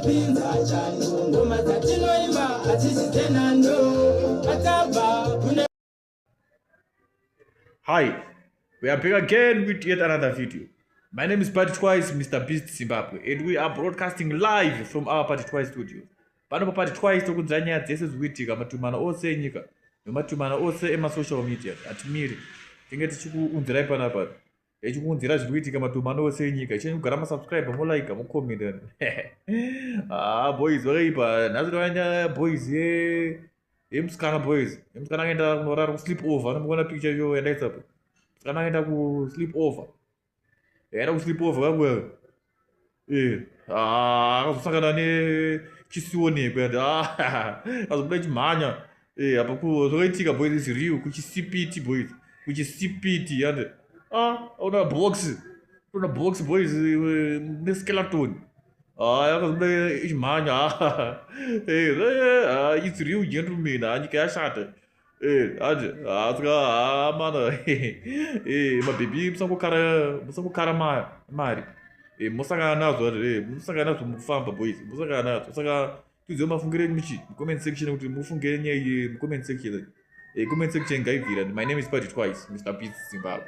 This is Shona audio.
Tinopinza chando, ngoma dzatinoimba hadzisi dzenhando. Patabva kune Hi, we are back again with yet another video. My name is Party Twice, Mr. Beast Zimbabwe, and we are broadcasting live from our Party Twice studio. Pano pa Party Twice tokunzira nyaya dzese dzikuitika matumana ose enyika nematumana ose emasocial media atimiri tinge tichikuunzirai panapa tichikuunzira zviri kuitika matumana ose enyika chenyu kugara masubscribe molike mokomenta. Ah, boys vakaipa nhasi tavanya boys ye yemusikana, boys yemusikana akaenda kunorara kusleep over. Anomuona picture iyo yandaitsapo, musikana akaenda kusleep over, yaenda kusleep over kakwe. Ah, akazosangana nechisionekwe and azobuda chimhanya. Apa zvakaitika, boys, is real kuchisipiti, boys, kuchisipiti. And ah, ona box, ona box, boys, neskeleton. Ah, yakazobuda ichimhanya. It's real, gentlemen. Nyika yashata. Ati saka ha mana, mabhebhi, musangokara mari, musangana nazvo, musangana nazvo mukufamba, boys, musangana nazvo. Saka tiudzei mafungiro enyu muchi mucomment section kuti mufungire nyaya iyi mucomment section. Comment section ngaibvira. My name is Party Twice, Mr Beast Zimbabwe.